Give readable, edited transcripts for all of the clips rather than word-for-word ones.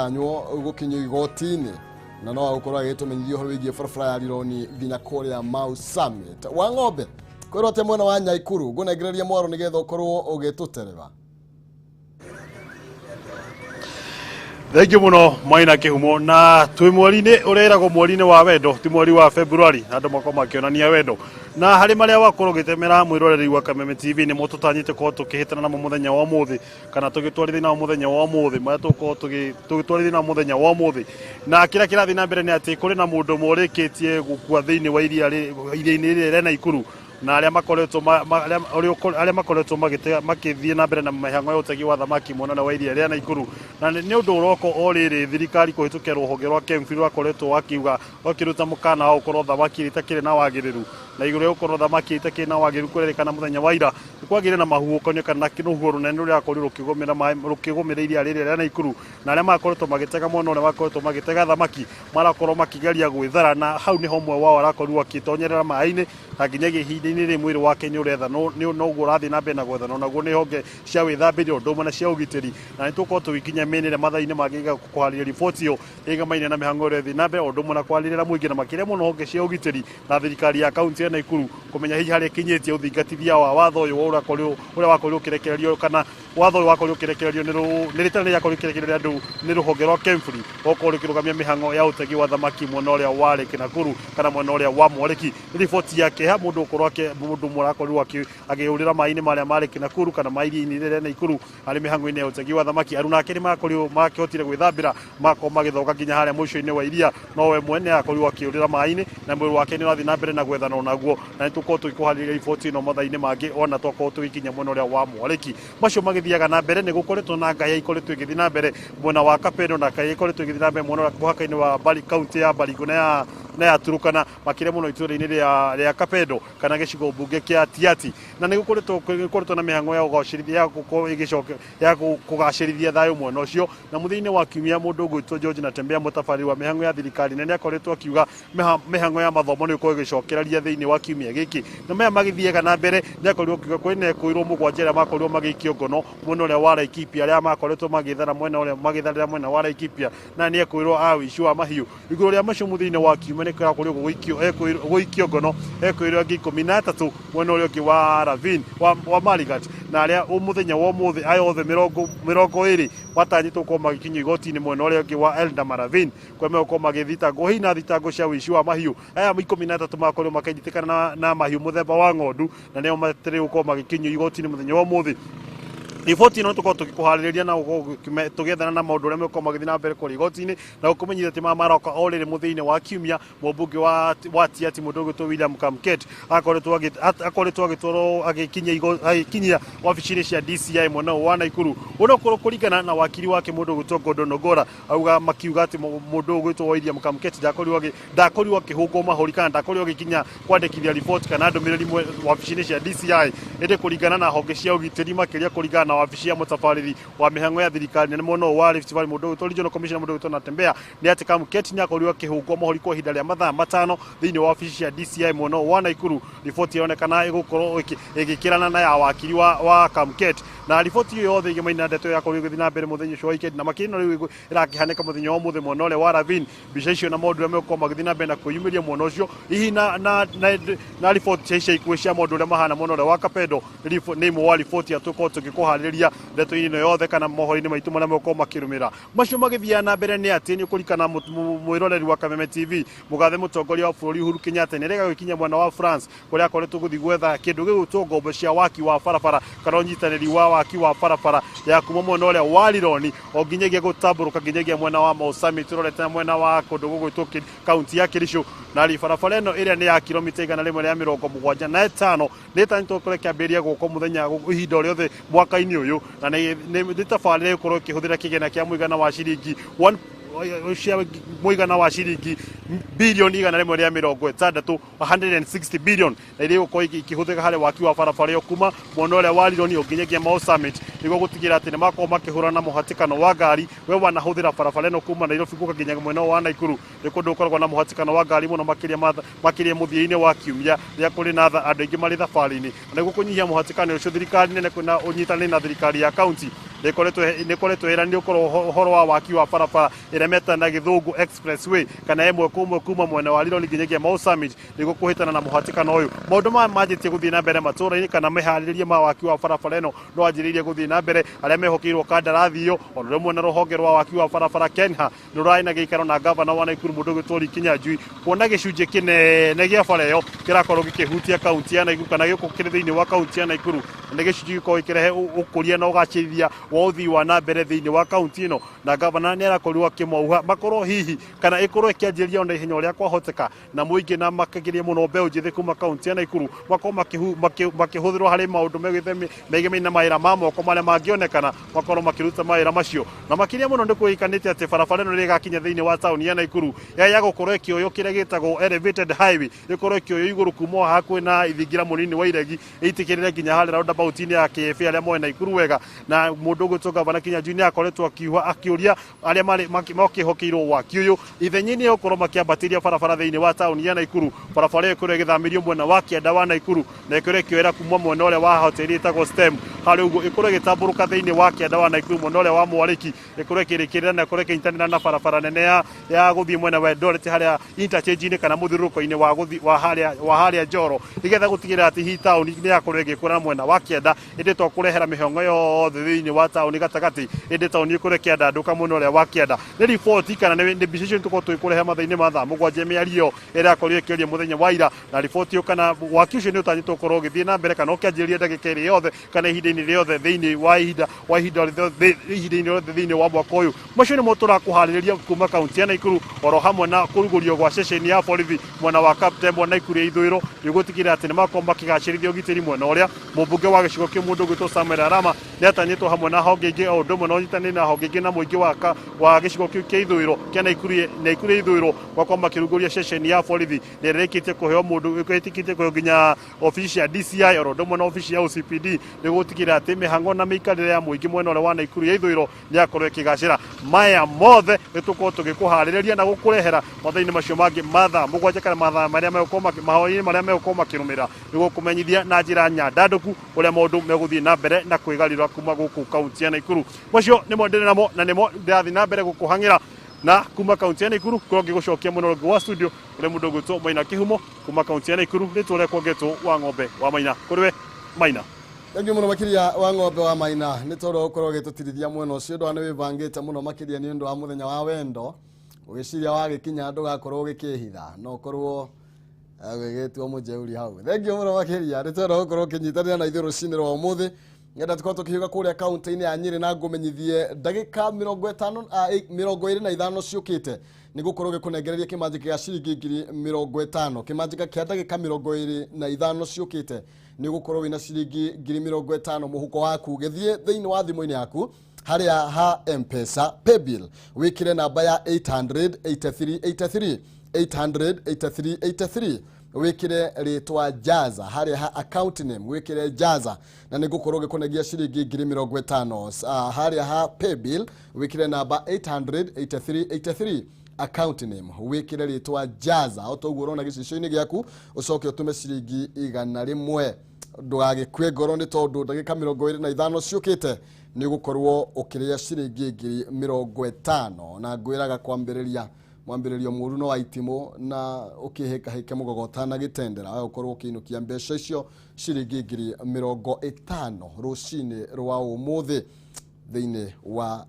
Anywo gukinyio igoti-inĩ na no agũkorwo agĩtũmenyithia ũhoro wĩgiĩ barabara ya Rironi nginya kũrĩa Mau Summit. Wa ng'ombe kwĩrwo atĩa mwena wa Nyaikuru ngũnengereria mwaro nĩgetha ũkorwo ũgĩtũtereba. Thengiå må no maina kä humo na twä mweri-inä å rä mweri-inä wa wendo ti mweri wa February andå makorwo makĩonania wendo na harä marĩa wakorwo ũgĩtemera mwĩroreri wa Kameme TV nĩ mo tũtanyĩte korwo tũkĩhĩtana namo mũthenya wa ũmũthĩ kana tũgĩtwarithia namo mũthenya wa ũmũthĩ marĩa tũgũkorwo tũgĩtwarithia namo mũthenya wa ũmũthĩ na kĩrĩa kĩrathiĩ na mbere nĩ atĩ kũrĩ na mũndũ ũmwe ũrĩkĩtie gũkua thĩinĩ wa iria iria-inĩ rĩrĩa rĩa Naikuru na arĩa makoretwo arĩa makoretwo magĩthiĩ na mbere na mĩhang'o ya ũtegi wa thamaki mwena wa iria rĩa Naikuru na nĩ ũndũ ũroka o rĩrĩ thirikari kũhĩtũkĩra rũhonge rwa KEMFRI rwakoretwo wakiuga rwakĩruta mũkana wa gũkorwo thamaki iria itakĩrĩ na wagĩrĩru na igũrũ rĩa gũkorwo thamaki iria itakĩrĩ na wagĩrĩru kũrerĩkana mũthenya wa ira nĩ kwagĩire na mahuhũkanio kana rũhuho rũnene rũrĩa rwakorirwo rũkĩgũmĩra maĩ rũkĩgũmĩra iria rĩrĩa rĩa Naikuru na arĩa makoretwo magĩtega mwena ũrĩa makoretwo magĩtega thamaki marakorwo makĩgeria gwĩthara na hau nĩho ũmwe wao arakorirwo akĩtonyerera maĩ-inĩ na nginyagia ihinda-inĩ rĩrĩ mwĩrĩ wake nĩ ũrethanwo noguo ũrathiĩ na mbere na gwethanwo naguo nĩ honge cia wĩthambĩri ũndũ ũmwe na cia ũgitĩri na nĩ tũgũkorwo tũgĩkinya mĩena ĩrĩa mathaa-inĩ mangĩ kũharĩria riboti ĩyo ĩgamaine na mĩhang'o ĩrĩa ĩthiĩ na mbere ũndũ ũmwe na kwarĩrĩra mũingĩ na makĩria mũno honge cia ũgitĩri na thirikari ya kaunti ya Naikuru kũmenya hihi harĩa ĩkinyĩtie ũthingatithia wa watho ũyũ ũrĩa wakorirwo ũkĩrekererio kana watho ũyũ wakorirwo ũkĩrekererio nĩ rĩtana rĩakorirwo rĩkĩrekererio andũ nĩ rũhonge rwa KEMFRI gũkorwo rũkĩrũgamia mĩhang'o ya ũtegi wa thamaki mwena ũrĩa wa Lake Nakuru kana mwena ũrĩa wa Mwariki. Nĩ riboti ya kĩeha mũndũ gũkorwo mũndũ ũmwe arakorirwo akĩũrĩra maĩ-inĩ marĩa ma Lake Nakuru kana ma iria-inĩ rĩrĩa rĩa Naikuru harĩ mĩhang'o-inĩ ya ũtegi wa thamaki. Aruna ake nĩ makorirwo makĩhotire gwĩthambĩra makorwo magĩthoka nginya harĩa mũico-inĩ wa iria no we mwene akorirwo akĩũrĩra maĩ-inĩ na mwĩrĩ wake nĩ ũrathiĩ na mbere na gwethanwo naguo na nĩ tũkorwo tũgĩkũharĩria riboti ĩno mathaa-inĩ mangĩ ona twakorwo tũgĩkinya mwena ũrĩa wa Mwariki. Macio magĩthiaga na mbere nĩ gũkoretwo na ngaya ikoretwo ĩgĩthiĩ na mbere mwena wa Kapendo na ngaya ikoretwo ĩgĩthiĩ na mbere mwena ũrĩa mũhaka-inĩ wa Bari kaunti ya Baringo na ya Turukana makĩria mũno itũũra-inĩ rĩa Kapendo kana gĩcigo mbunge kĩa Tiati na nĩ gũkoretwo na mĩhang'o ya ũgacĩrithia ya gũkorwo ĩgĩcoke ya kũgacĩrithia thayũ mwena ũcio na mũthenya-inĩ wa kiumia mũndũ ũgwĩtwo George Natembeya mũtabarĩri wa mĩhang'o ya thirikari na nĩ akoretwo akiuga mĩhang'o ya mathomo nĩ ĩgũkorwo ĩgĩcokereria thĩinĩ wa kiumia gĩkĩ na maya magĩthiaga na mbere nĩ akorirwo akiuga kwĩna ekũirwo mũgwanja arĩa makorirwo magĩikio ngono mwena ũrĩa wa Laikipia arĩa makoretwo magĩthara mwena ũrĩa magĩtharĩra mwena wa Laikipia na nĩ ekũirwo a ũici wa mahiũ igũrũ rĩa macio mũthenya-inĩ wa kiumia nĩ kũrakorirwo gũikio ngono ekũirwo angĩ 13 mwena ũrĩa ũngĩ wa Ravine wa Marigat na arĩa mũthenya wa ũmũthĩ aya othe 20 matanyĩtwo gũkorwo magĩkinyio igoti-inĩ mwena ũrĩa ũngĩ wa Eldama Ravine kũrĩa megũkorwo magĩthitangwo hihi na thitango cia ũici wa mahiũ aya 13 makorirwo makĩnyitĩkana na mahiũ mũthemba wa ng'ondu na nĩo metereire gũkorwo magĩkinyio igoti-inĩ mũthenya wa ũmũthĩ. Riboti ĩno tũkorwo tũgĩkũharĩrĩria na tũgĩethana na maũndũ ũrĩa megũkorwo magĩthiĩ na mbere kũrĩa igoti-inĩ na gũkũmenyithia atĩ maya maroka o rĩrĩ mũthenya-inĩ wa kiumia mũmbunge wa Tiati mũndũ ũgwĩtwo William Kamket akoretwo agĩtwarwo agĩkinyia wabici-inĩ cia DCI mwena wa Naikuru onokorwo kũringana na wakiri wake mũndũ ũgwĩtwo Gordon Ogora auga makiuga atĩ mũndũ ũgwĩtwo William Kamket ndakorirwo akĩhũngwo mahũri kana ndakorirwo agĩkinya kwandĩkithia riboti kana ndũmĩrĩri wabici-inĩ cia DCI ĩndĩ kũringana na honge cia ũgitĩri makĩria kũringana na wabici ya mũtabarĩri wa mĩhang'o ya thirikari nene mwena wa Rift Valley mũndũ ũgwĩtwo Regional Commissioner mũndũ ũgwĩtwo Natembeya nĩ atĩ Kamket nĩ akorirwo akĩhũngwo mahũri kwa ihinda rĩa mathaa 5 thĩinĩ wa wabici cia DCI mwena wa Naikuru. Riboti ĩronekana ĩgũkorwo ĩgĩkĩrana na ya wakiri wa Kamket na riboti ĩyo yothe ĩgĩmaina na ndeto yakorirwo ĩgĩthiĩ na mbere mũthenya ũcio wa weekend na makĩria ĩno rĩu ĩrakĩhanĩka mũthenya wa ũmũthĩ mwena ũrĩa wa Ravine. Mbica icio na maũndũ ũrĩa megũkorwo magĩthiĩ na mbere na kwĩyumĩria mwena ũcio hihi na riboti cia ica ikuhĩ cia maũndũ ũrĩa mahana mwena ũrĩa wa Kapendo nĩ imwe wa riboti ya tũkorwo tũgĩkũharĩrĩria ndeto-inĩ ĩno yothe kana mohoro-inĩ maitũ marĩa megũkorwo makĩrũmĩrĩra. Macio magĩthiaga na mbere nĩ atĩ nĩ ũkũririkana mwĩroreri wa Kameme TV mũgathe mũtongoria wa bũrũri Uhuru Kenyatta nĩ arega gũkinya mwena wa France kũrĩa akoretwo gũthiĩ gwetha kĩndũ gĩgwĩtwo ngombo cia waki wa barabara kana ũnyitanĩri wa waki wa barabara ya kuma mwena ũrĩa wa Rironi o nginyagia gũtambũrũka nginyagia mwena wa Mau Summit ũrorete mwena wa kũndũ gũgwĩtwo kaunti ya Kericho na barabara ĩno ĩrĩa nĩ ya kilomita 175 nĩ ĩtanyĩtwo gũkorwo ĩkĩambĩrĩria gwakwo mũthenya ihinda o rĩothe mwaka-inĩ ũyũ na nĩ tabarĩra ĩgũkorwo ĩkĩhũthĩra kĩgĩna kĩa mũigana wa ciringi mũigana wa ciringi bilioni 160 160 billion na iria igũkorwo ikĩhũthĩka harĩ waki wa barabara ĩyo kuma mwena ũrĩa wa Rironi nginyagia Mau Summit nĩguo gũtigĩrĩra atĩ nĩmakorwo makĩhũrana na mũhatĩkano wa ngari we wanahũthĩra barabara ĩno kuma Nairobi gũka nginya mwena wa Naikuru nĩ kũndũ gũkoragwo na mũhatĩkano wa ngari mũno makĩria mũthia-inĩ wa kiumia rĩrĩa kũrĩ na andũ aingĩ marĩ thabarĩ-inĩ na nĩguo kũnyihia mũhatĩkano ũcio thirikari nene kwĩna ũnyitanĩri na thirikari ya kaunti nĩkoretwo ĩranĩire ũkorwo ũhoro wa waki wa barabara ĩrĩa metaga na gĩthũngũ expressway kana ĩmwe kwa ĩmwe kuma mwena wa Rironi nginyagia Mau Summit nĩguo kũhĩtana na mũhatĩkano ũyũ. Maũndũ maya manjĩtie gũthiĩ na mbere matũũra-inĩ kana mĩharĩrĩrie ma waki wa barabara ĩno no wanjĩrĩirie gũthiĩ na mbere arĩa mehokeirwo kandarathi ĩyo ona rĩmwe na rũhonge rwa waki wa barabara KENHA nĩ rũrarĩ na gĩikaro na gavana wa Naikuru mũndũ ũgwĩtwo Lee Kinyanjui kuona gĩcunjĩ kĩnene gĩa bara ĩyo kĩrakorwo gĩkĩhutia kaunti ya Naikuru kana gĩũkũ kĩrĩ thĩinĩ wa kaunti ya Naikuru na nĩ gĩcunjĩ gĩkorwo gĩkĩrehe ũkũria na ũgacĩrithia wa ũthii wa na mbere thĩinĩ wa kaunti ĩno na gavana nĩ arakorirwo akĩmauha makorwo hihi kana ĩkorwo ĩkĩanjĩrĩria ona ihenya ũrĩa kwahoteka na mũingĩ na makĩgiria mũno mbeũ njĩthĩ kuma kaunti ya Naikuru makorwo makĩhũthĩrwo harĩ maũndũ megemainie na mawĩra ma moko marĩa mangĩonekana makorwo makĩruta mawĩra macio na makĩria mũno nĩ kwĩkanĩte atĩ barabara ĩno rĩrĩa ĩgakinya thĩinĩ wa taũni ya Naikuru ya gũkorwo ĩkĩoywo kĩrĩa gĩtagwo elevated highway ĩkorwo ĩkĩoywo igũrũ kuma o hakuhĩ na ithingira mũnini wa Iregi ĩitĩkĩrĩre nginya harĩa roundabout-inĩ ya KFA arĩa moĩ Naikuru wega na mũndũ ũgwĩtwo gavana Kinyanjui nĩ akoretwo akiũria arĩa marĩ makĩhokeirwo waki ũyũ ithenya-inĩ rĩa gũkorwo makĩambatĩria barabara thĩinĩ wa taũni ya Naikuru barabara ĩyo ĩkorwo ĩgĩthamĩrio mwena wa kĩanda wa Naikuru na ĩkorwo ĩkĩoera kuma mwena ũrĩa wa hoteli ĩtagwo STEM harĩ ũguo ĩkorwo ĩgĩtambũrũka thĩinĩ wa kĩanda wa Naikuru mwena ũrĩa wa Mwarĩki ĩkorwo ĩkĩrĩkĩrĩra na ĩkorwo ĩkĩnyitanĩra na barabara nene ya gũthiĩ mwena wa Eldoret harĩa interchange-inĩ kana mũthiũrũrũko-inĩ wa gũthiĩ wa harĩa Njoro nĩgetha gũtigĩrĩra atĩ hihi taũni nĩ yakorwo ĩgĩkũra mwena wa kĩanda ĩndĩ to kũrehera mĩhang'o yothe thĩinĩ wa taũni gatagatĩ ĩndĩ taũni ĩkorwo ĩkĩandandũka mwena ũrĩa wa kĩanda. Nĩ riboti kana nĩ mbica icio tũkorwo tũgĩkũrehe mathaa-inĩ ma thaa mũgwanja mĩario ĩrĩa yakorirwo ĩkĩaria mũthenya wa ira na riboti ĩyo kana waki ũcio nĩ ũtanyĩtwo gũkorwo ũgĩthiĩ na mbere kana ũkĩanjĩrĩria ndagĩka ĩrĩ yothe kana ihinda-inĩ rĩothe thĩinĩ wa ihinda wa ihinda ihinda-inĩ rĩothe thĩinĩ wa mwaka ũyũ. Macio nĩmo tũrakũharĩrĩria kuma kaunti ya Naikuru oro hamwe na kũrugũrio gwa ceceni ya borithi mwena wa Kaptembwa Naikuru ya ithũĩro nĩguo gũtigĩrĩra atĩ nĩmakorwo makĩgacĩrithia ũgitĩri mwena ũrĩa mũmbunge wa gĩcigo kĩu mũndũ ũgwĩtwo Samuel Arama nĩ atanyĩtwo hamwe na honge ingĩ o ũndũ ũmwe na ũnyitanĩri na honge ingĩ na mũingĩ wa gĩcigo kĩu kĩa ithũĩro kĩa Naikuru ya ithũĩro gwakorwo makĩrugũria ceceni ya borithi na ĩrĩa ĩrĩkĩtie kũheo mũndũ ĩtĩkĩtie kũheo nginya obici ya DCI oro ũndũ ũmwe na obici ya OCPD nĩguo gũtigĩrĩra atĩ mĩhang'o na mĩikarĩre ya mũingĩ mwena ũrĩa wa Naikuru ya ithũĩro nĩ yakorwo ĩkĩgacĩra. Maya mothe nĩ tũkorwo tũgĩkũharĩrĩria na gũkũrehera mathaa-inĩ macio mangĩ ma thaa mũgwanja kana mathaa marĩa megũkorwo mahwaĩ-inĩ marĩa megũkorwo makĩrũmĩrĩra nĩguo kũmenyithia na njĩra nyandandũku ũrĩa maũndũ megũthiĩ na mbere na kwĩgarũra kuma gũkũ kaunti ya Naikuru. Macio nĩmo ndĩrĩ namo na nĩmo ndĩrathiĩ na mbere gũkũhang'ĩra na kuma kaunti ya Naikuru korwo ngĩgũcokia mũno rũngĩ wa studio ũrĩa mũndũ ũgwĩtwo Maina Kĩhumo kuma kaunti ya Naikuru rĩtwa rĩakwa ngetwo wa ng'ombe wa Maina. Kũrĩ we Maina. Thengiũ mũno makĩria wa ng'ombe wa Maina nĩ tondũ wa gũkorwo ũgĩtũtirithia mwena ũcio ũndũ wa nĩ wĩbangĩte mũno makĩria nĩ ũndũ wa mũthenya wa wendo ũgĩciria wagĩkinya ndũgakorwo ũgĩkĩhitha no ũkorwo ũgĩgĩtua mũjeuri hau. Thengiũ mũno makĩria nĩ tondũ wa gũkorwo ũkĩnyitanĩra na ithuĩ rũcinĩ rwa ũmũthĩ ngenda tukorwo tũkĩhiũka kũrĩa kaunti-inĩ ya Nyĩrĩ na ngũmenyithie ndagĩka 25 ciũkĩte nĩ gũkorwo gĩkũnengereria kĩmanjĩka gĩa ciringi 50,000 kĩmanjĩka kĩa ndagĩka 25 ciũkĩte nĩ gũkorwo wĩna ciringi 50,000 mũhuko waku gĩthiĩ thĩinĩ wa thimũ-inĩ yaku harĩa ha M-Pesa paybill wĩkĩre namba ya 883 83 883 wĩkĩre rĩtwa Jaza harĩa ha account name wĩkĩre Jaza na nĩ ngũkorwo ngĩkũnengia ciringi 50,000 harĩa ha paybill wĩkĩre namba 883 account name wĩkĩre rĩtwa Jaza o ta ũguo ũrona gĩcicio-inĩ gĩaku ũcoke ũtũme ciringi 100 ndũgagĩkue ngoro nĩ tondũ ndagĩka 25 ciũkĩte nĩ ũgũkorwo ũkĩrĩa ciringi 50,000 na ngwĩraga kwambĩrĩria mwambĩrĩrio mũru no wa itimũ na ũkĩhĩkahĩke mũgogo na gĩtendera we ũkorwo ũkĩinũkia mbeca icio ciringi 50,000 rũcinĩ rwa ũmũthĩ thĩinĩ wa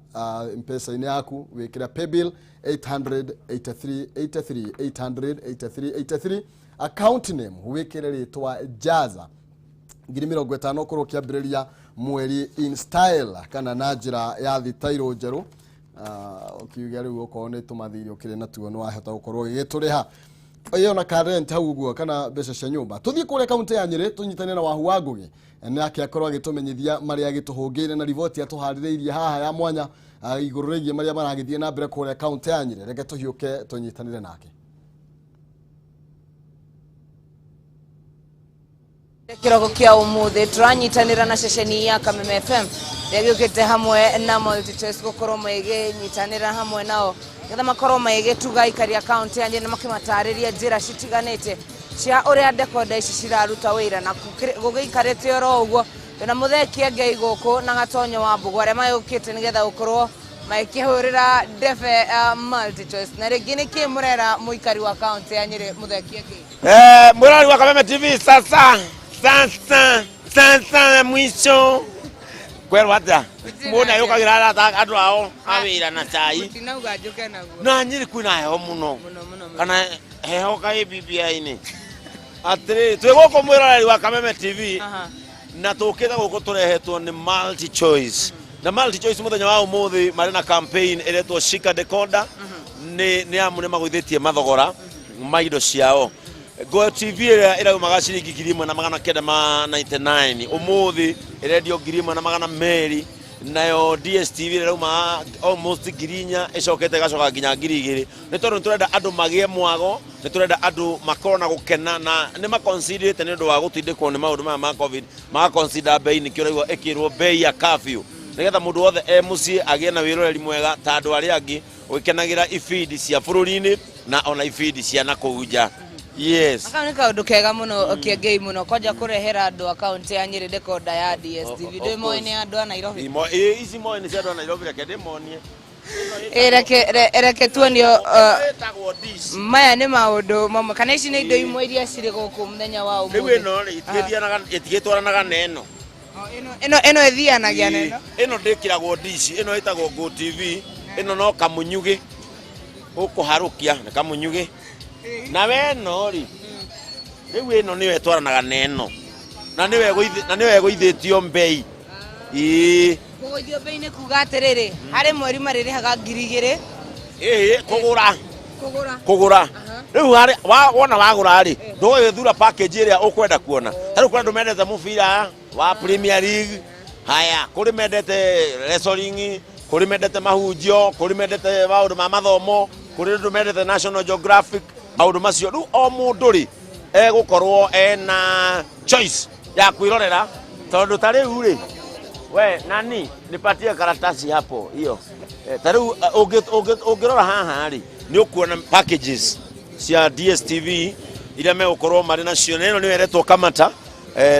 mpesa-inĩ yaku wĩkĩre paybill 883 83 883 83 account name wĩkĩre rĩtwa Jaza 50,000 ũkorwo ũkĩambĩrĩria mweri in style kana na njĩra ya thitairũ njerũ ũkiuga rĩu okorwo nĩ tũmathirĩ ũkĩrĩ natuo nĩ wahota gũkorwo ũgĩgĩtũrĩha ĩyo na ka rent hau ũguo kana mbeca cia nyũmba. Tũthiĩ kũrĩa kaunti ya Nyĩrĩ tũnyitane na Wahu wa Ngũgĩ nake akorwo agĩtũmenyithia marĩa agĩtũhũngĩire na riboti atũharĩrĩirie haha ya mwanya igũrũ rĩgiĩ marĩa maragĩthiĩ na mbere kũrĩa kaunti ya Nyĩrĩ. Reke tũhiũke tũnyitanĩre nake. Kĩroko kĩa ũmũthĩ tũranyitanĩra na ceceni ya Kameme FM ĩrĩa gĩũkĩte hamwe na MultiChoice gũkorwo magĩnyitanĩra hamwe nao nĩgetha makorwo magĩtuga aikari a kaunti ya Nyĩrĩ na makĩmatarĩria njĩra citiganĩte cia ũrĩa decoder ici ciraruta wĩra na gũgĩikarĩte oro ũguo Twĩna Mũthee Kĩengei gũkũ na Gatonyo wa Mbũgũ arĩa mayũkĩte nĩgetha gũkorwo makĩhũrĩra ndebe MultiChoice. Na rĩngĩ nĩ kĩ mũrera mũikari wa kaũntĩ ya Nyĩrĩ, Mũthee Kĩengei? Mwirori wa Kameme TV, sasa sasa sasa mwisho kwerwo atia mũndũ ayũkagĩra arata andũ ao a wĩra na cai. Mũtinauga njũke naguo. Na Nyĩrĩ kwĩna heho mũno. Mũno mũno mũno. Kana heho kaĩ BBI-inĩ atĩrĩrĩ, twĩ gũkũ mwĩroreri wa Kameme TV. Na tũkĩte gũkũ tũrehetwo nĩ Multi Choice, na Multi Choice mũthenya wa ũmũthĩ marĩ na campaign ĩretwo Shika Decoder, nĩ amu nĩ magũithĩtie mathogora ma indo ciao. Go TV ĩrĩa ĩraumaga ciringi 1999, ũmũthĩ ĩrendio 1200. Nayo DSTV ĩrĩa ĩraumaga almost 4000 ĩcokete ĩgacoka nginya 2000, nĩ tondũ nĩ tũrenda andũ magĩe mwago, nĩ tũrenda andũ makorwo na gũkena, na nĩ maconsiderĩte nĩ ũndũ wa gũtindĩkwo nĩ maũndũ maya ma COVID, magaconsider bei. Nĩkĩo ũraigua ĩkĩrwo bei ya curfew, nĩgetha mũndũ wothe e mũciĩ agĩe na wĩroreri mwega ta andũ arĩa angĩ, ũgĩkenagĩra ibindi cia bũrũri-inĩ na ona ibindi cia nakũu nja, yes. Kau nĩ kaũndũ kega mũno, Kĩengei, mũno kwanja kũrehera andũ a kaũntĩ ya Nyĩrĩ decoder ya DSTV. Of Ndĩ moĩ course. nĩ andũ a Nairobi. Ici moĩ nĩ cia andũ a Nairobi, reke ndĩmonie. Ĩ, reke tuonio. Ĩtagwo dish. Maya nĩ maũndũ mamwe kana ici nĩ indo imwe iria cirĩ gũkũ mũthenya wa Rĩu ũmũthĩ. ĩno rĩ, ĩtigĩtwaranaga na ĩno. O, ĩno ĩthianagia na ĩno. Ĩno ndĩkĩragwo dish, ĩno ĩtagwo Go TV. Ĩno no kamunyugĩ ũkũharũkia, nĩ kamunyugĩ. Nawe ĩno rĩ, rĩu ĩno nĩyo ĩtwaranaga na ĩno, na nĩyo ĩgũithĩtio mbei, ĩĩ. Kũgũithio bei nĩ kuga atĩrĩrĩ, harĩ mweri marĩrĩhaga 2000? Ĩĩ, kũgũra. Kũgũra. Kũgũra. Rĩu harĩ wona wagũra rĩ, ndũgũgĩthura package ĩrĩa ũkwenda kuona. Ta rĩu kũrĩ andũ mendete mũbira wa Premier League, haya, kũrĩ mendete wrestling, kũrĩ mendete mahunjio, kũrĩ mendete maũndũ ma mathomo, kũrĩ andũ mendete National Geographic, maũndũ macio. Rĩu o mũndũ rĩ, egũkorwo ena choice ya kwĩrorera, tondũ ta rĩu rĩ, we nani nipatie karatasi hapo hiyo. Ta rĩu ũngĩrora haha rĩ, nĩ ũkuona packages cia DSTV iria megũkorwo marĩ nacio, na ĩno nĩyo ĩretwo Kamata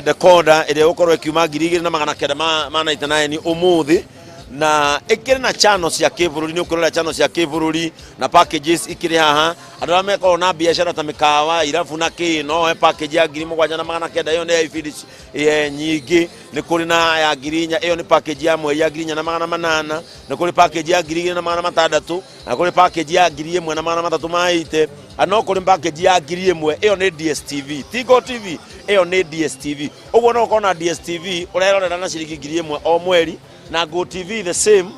decoder, ĩrĩa ĩgũkorwo ĩkiuma 2999 ũmũthĩ, na ĩkĩrĩ na channel cia kĩbũrũri. Nĩ ũkũrora channel cia kĩbũrũri na packages ikĩrĩ haha. Andũ arĩa mekoragwo na biacara ta mĩkawa, irabu na kĩ, no he package ya 7900, ĩyo nĩ ya ibindi nyingĩ. Nĩ kũrĩ na ya 4000, ĩyo nĩ package ya mweri ya 4800. Nĩ kũrĩ package ya 2600, na kũrĩ package ya 1380, na no kũrĩ package ya 1000. Ĩyo nĩ DSTV, ti Go TV, ĩyo nĩ DSTV. Ũguo no ũkorwo na DSTV ũrerorera na ciringi 1000 o mweri, na Go TV the same.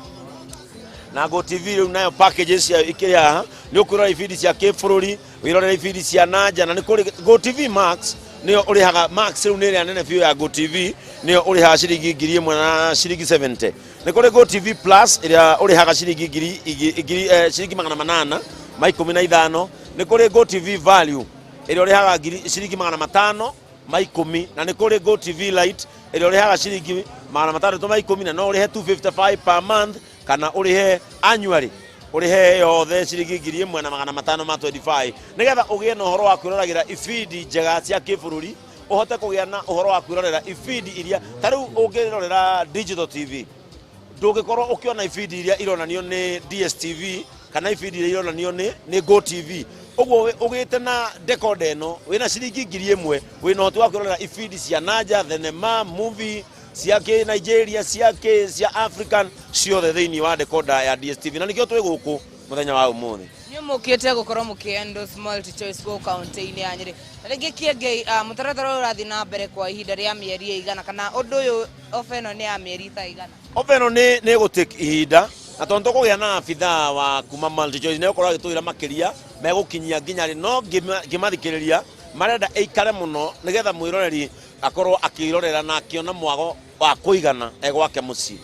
Na Go TV rĩu nayo packages ciayo ikĩrĩ haha, nĩ ũkwĩrora ibindi cia kĩbũrũri, wĩrorere ibindi cia nanja. Na nĩ kũrĩ Go TV Max, nĩyo ũrĩhaga. Max rĩu nĩ ĩrĩa nene biũ ya Go TV, nĩyo ũrĩhaga ciringi 1000 na ciringi 70. Nĩ kũrĩ Go TV Plus, ĩrĩa ũrĩhaga ciringi ngiri ngiri ciringi 815. Nĩ kũrĩ Go TV Value, ĩrĩa ũrĩhaga ciringi 510, na nĩ kũrĩ Go TV Lite, ĩrĩa ũrĩhaga ciringi 610, na no ũrĩhe 255 per month kana ũrĩhe annually, ũrĩhe yothe ciringi 1525, nĩgetha ũgĩe na ũhoro wa kwĩroragĩra ibindi njega cia kĩbũrũri, ũhote kũgĩa na ũhoro wa kwĩrorera ibindi iria ta rĩu ũngĩrorera digital TV ndũngĩkorwo ũkĩona ibindi iria ironanio nĩ DSTV kana ibindi iria ironanio nĩ Go TV. Ũguo ũgĩte na decoder ĩno wĩna ciringi 1000, wĩna ũhoti wa kwĩrorera ibindi cia nanja, thenema, movie cia kĩ Nigeria, cia kĩ cia African, ciothe thĩinĩ wa decoder ya DSTV, na nĩkĩo twĩ gũkũ mũthenya wa ũmũthĩ. Nĩ mũkĩte gũkorwo mũkĩ-endorse MultiChoice gũkũ kaũntĩ-inĩ ya Nyĩrĩ. Na rĩngĩ Kĩengei, mũtaratara ũyũ ũrathiĩ na mbere kwa ihinda rĩa mĩeri ĩigana, kana ũndũ ũyũ, ofa ĩno nĩ ya mĩeri ta ĩigana? Ofa ĩno nĩ ĩgũtake ihinda, na tondũ tũkũgĩa na abithaa wa kuma MultiChoice nĩ egũkorwo agĩtwĩra makĩria megũkinyia nginya rĩ, no ngĩmathikĩrĩria marenda ĩikare mũno, nĩgetha mwĩroreri akorwo akĩrorera na akĩona mwago wa kũigana e gwake mũciĩ,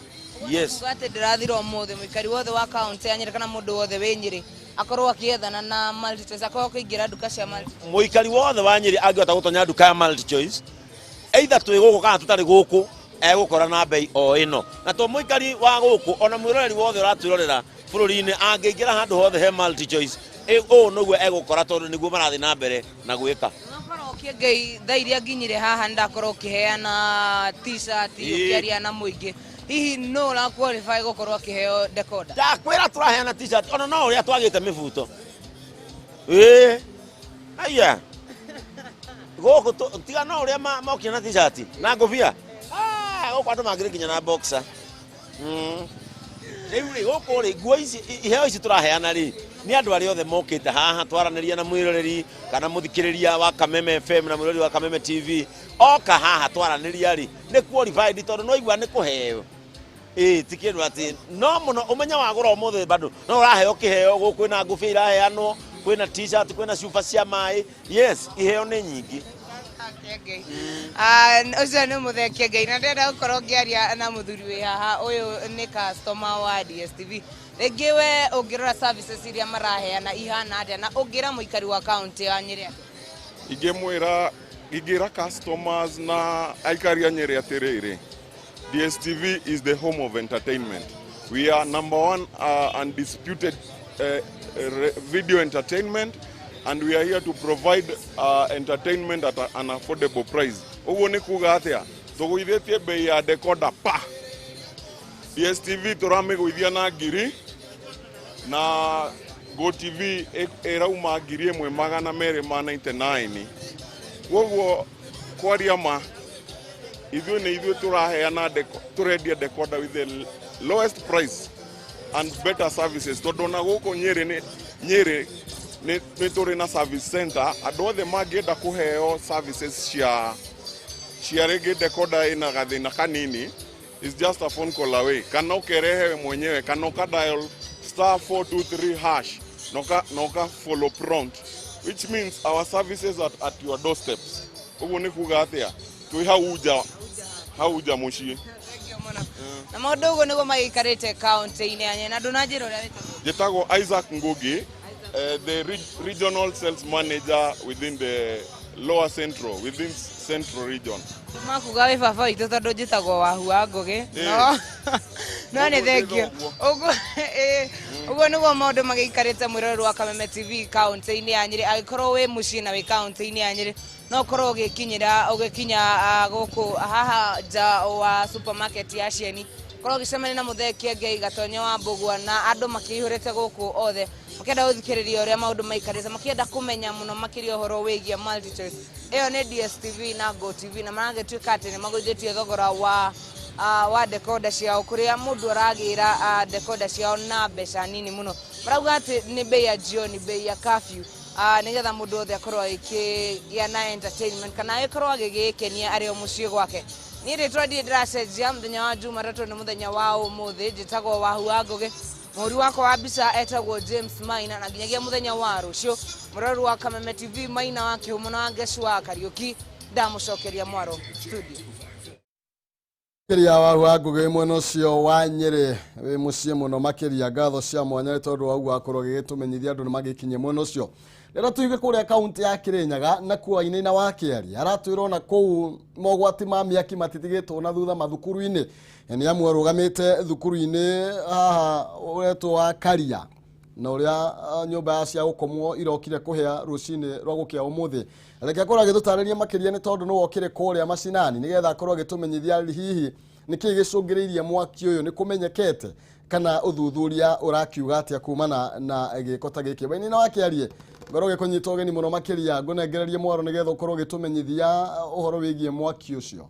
yes. Kuga atĩ ndĩrathira ũmũthĩ, mũikari wothe wa kaũntĩ ya Nyĩrĩ kana mũndũ wothe wĩ Nyĩrĩ akorwo akĩethana na MultiChoice, akorwo akĩingĩra nduka cia MultiChoice? Mũikari wothe wa Nyĩrĩ angĩhota gũtonya nduka ya MultiChoice, either twĩ gũkũ kana tũtarĩ gũkũ, egũkora na bei o ĩno. Na to mũikari wa gũkũ, ona mwĩroreri wothe ũratwĩrorera bũrũri-inĩ angĩingĩra handũ hothe he MultiChoice, ũũ nĩguo egũkora, tondũ nĩguo marathiĩ na mbere na gwĩka. Ũgakorwo. Kiengei thaa iria nginyire haha ndakorwo ũkĩheana T-shirt, ũkĩaria na mũingĩ, hihi no ũra qualify gũkorwo akĩheo decoder? Ndakwĩra tũraheana T-shirt ona no ũrĩa twagĩte mĩbuto. Ĩĩ, aya gũkũ tiga no ũrĩa mokire na T-shirt na ngũbia. Ah, gũkũ andũ mangĩrĩ nginya na boxer. Rĩu rĩ, gũkũ rĩ, nguo ici, iheo ici tũraheana rĩ, nĩ andũ arĩa othe mokĩte haha twaranĩria na mwĩroreri kana mũthikĩrĩria wa Kameme FM na mwĩroreri wa Kameme TV. Oka haha twaranĩria rĩ, nĩ qualified tondũ no igua nĩ kũheo. Ĩĩ, ti kĩndũ atĩ no mũno ũmenye wagũra ũmũthĩ bado no ũraheo kĩheo. Gũkũ kwĩna ngũbia iraheanwo, kwĩna T-shirt, kwĩna cuba cia maĩ. Yes, iheo nĩ nyingĩ. Ah, ũcio nĩ mũthee Kĩengei, na ndĩrenda gũkorwo ngĩaria na mũthuri wĩ haha. Ũyũ nĩ customer wa DSTV. Rĩngĩ we ũngĩrora services iria maraheana ihana atĩa, na ũngĩra mũikari wa kaũntĩ ya Nyĩrĩ atĩa? Ingĩmwĩra, ingĩra customers na aikari a Nyĩrĩ atĩrĩrĩ, DSTV is the home of entertainment. We are number one undisputed video entertainment, and we are here to provide entertainment at an affordable price. Ũguo nĩ kuga atĩa? Tũgũithĩtie bei ya decoder pa DSTV, tũramĩgũithia na ngiri, na GoTV ĩrauma 1299. Koguo kwaria ma, ithuĩ nĩ ithuĩ tũraheana tũrendia decoder with the lowest price and better services, tondũ ona gũkũ Nyĩrĩ nĩ Nyĩrĩ nĩ tũrĩ na service center. Andũ othe mangĩenda kũheo services cia rĩngĩ decoder ĩna gathĩna kanini, is just a phone call away, kana ũkerehe we mwenyewe, kana ũka dial *423# na ũka follow prompt, which means our services are at your doorsteps. Ũguo nĩ kuga atĩa? Twĩ hau nja, hau nja mũciĩ. Na maũndũ ũguo nĩguo magĩikarĩte kaũntĩ-inĩ ya Nyĩrĩ, na ndũnanjĩra ũrĩa wĩtagwo. Njĩtagwo Isaac Ngugi, the regional sales manager within the lower central, within central region. Makuga wĩ baba witũ, tondũ njĩtagwo Wahu wa Ngũgĩ. No nĩ Ũguo thengio. ũguo. Ũguo ũguo nĩguo maũndũ magĩikarĩte, mwĩroreri wa Kameme TV kaũntĩ-inĩ ya Nyĩrĩ. Angĩkorwo wĩ mũciĩ na wĩ kaũntĩ-inĩ ya Nyĩrĩ, no ũkorwo ũgĩkinyĩra ũgĩkinya gũkũ haha nja wa supermarket ya Cieni, korwo ũgĩcemania na mũthee Kĩengei Gatonyo wa Mbũgua, na andũ makĩihũrĩte gũkũ othe makĩenda gũthikĩrĩria ũrĩa maũndũ maikarĩte, makĩenda kũmenya mũno makĩria ũhoro wĩgiĩ MultiChoice. Ĩyo nĩ DSTV na GoTV, na maragĩtuĩka atĩ nĩ magũithĩtie thogora wa decoder ciao, kũrĩa mũndũ aragĩra decoder ciao na mbeca nini mũno. Marauga atĩ nĩ bei ya jioni, bei ya curfew, nĩgetha mũndũ othe akorwo agĩkĩgĩa na entertainment kana agĩkorwo agĩgĩkenia arĩ o mũciĩ gwake. Niĩ rĩtwa ndirĩ ndĩracenjia. Mũthenya wa Jumatatũ nĩ mũthenya wa ũmũthĩ. Njĩtagwo Wahu wa Ngũgĩ, mũhũri wakwa wa mbica etagwo James Maina, na nginyagia mũthenya wa rũciũ, mũrori wa Kameme TV, Maina wa Kĩhumo na Wangecu wa Kariũki, ndamũcokeria mwaro studio. Makĩria Wahu wa Ngũgĩ mwena ũcio wa Nyĩrĩ, wĩ mũciĩ mũno makĩria. Ngatho cia mwanya nĩ tondũ wa ũguo akorwo gĩgĩtũmenyithia andũ nĩ magĩkinyie mwena ũcio. Rĩrĩa tuige kũrĩa kaunti ya Kĩrĩnyaga na kuo Wainaina wa Kĩari aratwĩra ona kũu mogwati ma mĩaki matitigĩtwo na thutha mathukuru-inĩ. Nĩ amwe arũgamĩte thukuru-inĩ haha ũretwo wa Karia, na ũrĩa nyũmba ya cia gũkomwo irokire kũhĩa rũcinĩ rwa gũkĩa ũmũthĩ. Reke akorwo agĩtũtarĩria makĩria, nĩ tondũ nĩwe ũkĩrĩ kũrĩa macinani, nĩgetha akorwo agĩtũmenyithia hihi nĩkĩĩ gĩcũngĩrĩirie mwaki ũyũ, nĩ kũmenyekete kana ũthuthuria ũrakiuga atĩa kumana na gĩko ta gĩkĩ. Wainaina wa Kĩarie, ngorwo gĩkũnyita ũgeni mũno makĩria, ngũnengererie mwaro nĩgetha ũkorwo ũgĩtũmenyithia ũhoro wĩgiĩ mwaki ũcio.